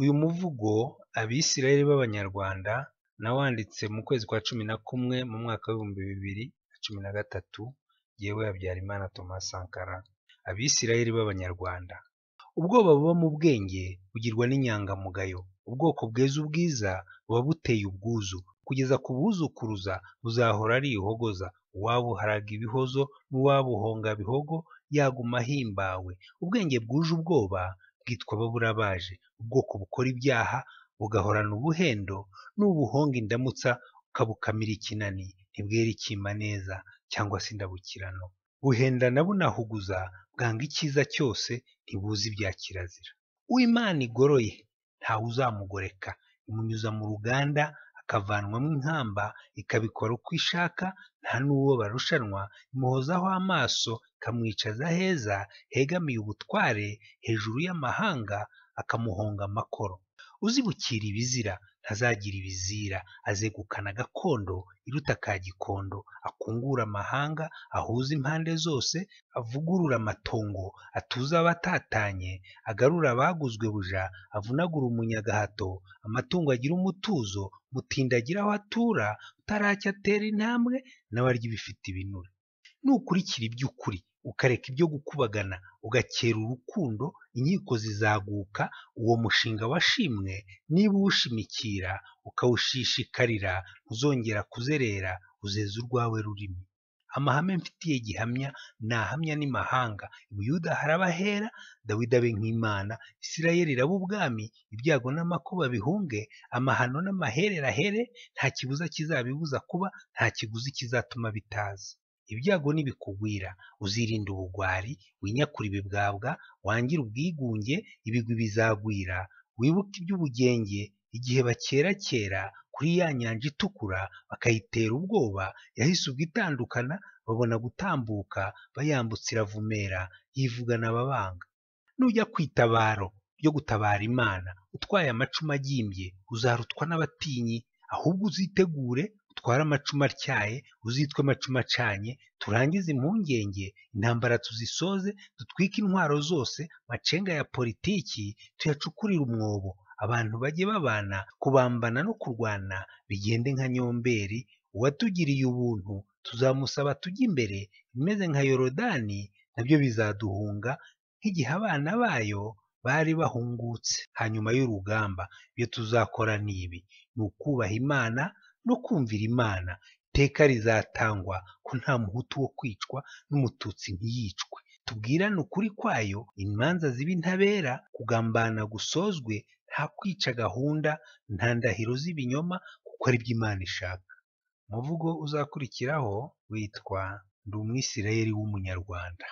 Uyu muvugo Abisirayeli b'Abanyarwanda nawanditse mu kwezi kwa 11 mu mwaka w'2013, jyewe Habyarimana Thomas Sankara. Abisirayeli b'Abanyarwanda. Ubwoba buba mu bwenge bugirwa n'inyangamugayo. Ubwoko bweza ubwiza buba buteye ubwuzu, kugeza ku buzukuruza buzahora ari ihogoza. Uwabuharaga ibihozo n'uwabuhonga bihogo yaguma ahimbawe. Ubwenge bwuje ubwoba bwitwa baburabaje. Ubwoko bukora ibyaha bugahorana ubuhendo, n'ubuhonga indamutsa ukabukamira ikinani, ntibwera ikima neza cyangwa se indabukirano. Buhendana bunahuguza, bwanga icyiza cyose, ntibuzi ibya kirazira. Uwo Imana igoroye ntawe uzamugoreka, imunyuza mu ruganda akavanwamo inkamba, ikabikora uko ishaka, nta n'uwo barushanwa, imuhozaho amaso, ikamwicaza aheza hegamiye ubutware, hejuru y'amahanga akamuhonga amakoro. Uzibukira ibizira ntazagira ibizira, azegukana gakondo iruta ka gikondo, akungure amahanga, ahuze impande zose, avugurure amatongo, atuze abatatanye, agarure abaguzwe buja, avunagure umunyagahato, amatungo agire umutuzo, mutindi agire aho atura, utaracya atere intambwe, nawe arye ibifite ibinure. Nukurikira iby'ukuri ukareka ibyo gukubagana, ugakera urukundo, inkiko zizaguka, uwo mushinga washimwe, niba uwushimikira ukawushishikarira, ntuzongera kuzerera, uzeza urwawe rurimi. Amahame mfitiye gihamya nahamya n'imahanga, i Buyuda harabahera, Dawidi abe nk'Imana, Isirayeli irabe ubwami, ibyago n'amakuba bihunge, amahano n'amaherere ahere, nta kibuza kizabibuza kuba, nta kiguzi kizatuma bitaza. Ibyago nibikugwira uzirinde ubugwari, winyakure ibibwabwa, wangire ubwigunge, ibigwi bizagwira, wibuke iby'ubugenge, igihe bakerakera kuri ya nyanja itukura, bakayitera ubwoba, yahise ubwo itandukana, babona gutambuka, bayambutse iravumera, yivugana ababanga. Nujya ku itabaro ryo gutabara Imana, utwaye amacumu agimbye, uzarutwa n'abatinyi, ahubwo uzitegure utware amacumu atyaye, uzitwe amacumu acanye, turangize impungenge, intambara tuzisoze, dutwike intwaro zose, macenga ya politiki tuyacukurire umwobo, abantu bajye babana, kubambana no kurwana bigende nka nyomberi, uwatugiriye ubuntu tuzamusaba tujye imbere, ibimeze nka Yorodani nabyo bizaduhunga, nk'igihe abana bayo bari bahungutse hanyuma y'urugamba. Ibyo tuzakora ni ibi: ni ukubaha Imana no kumvira Imana. Iteka rizatangwa ko nta muhutu wo kwicwa n'umututsi ntiyicwe. Tubwirane ukuri kwayo, imanza zibe intabera, kugambana gusozwe, nta kwica gahunda, nta ndahiro z'ibinyoma, kuko aribyo Imana ishaka. Umuvugo uzakurikiraho witwa Ndi Umwisirayeli w'Umunyarwanda.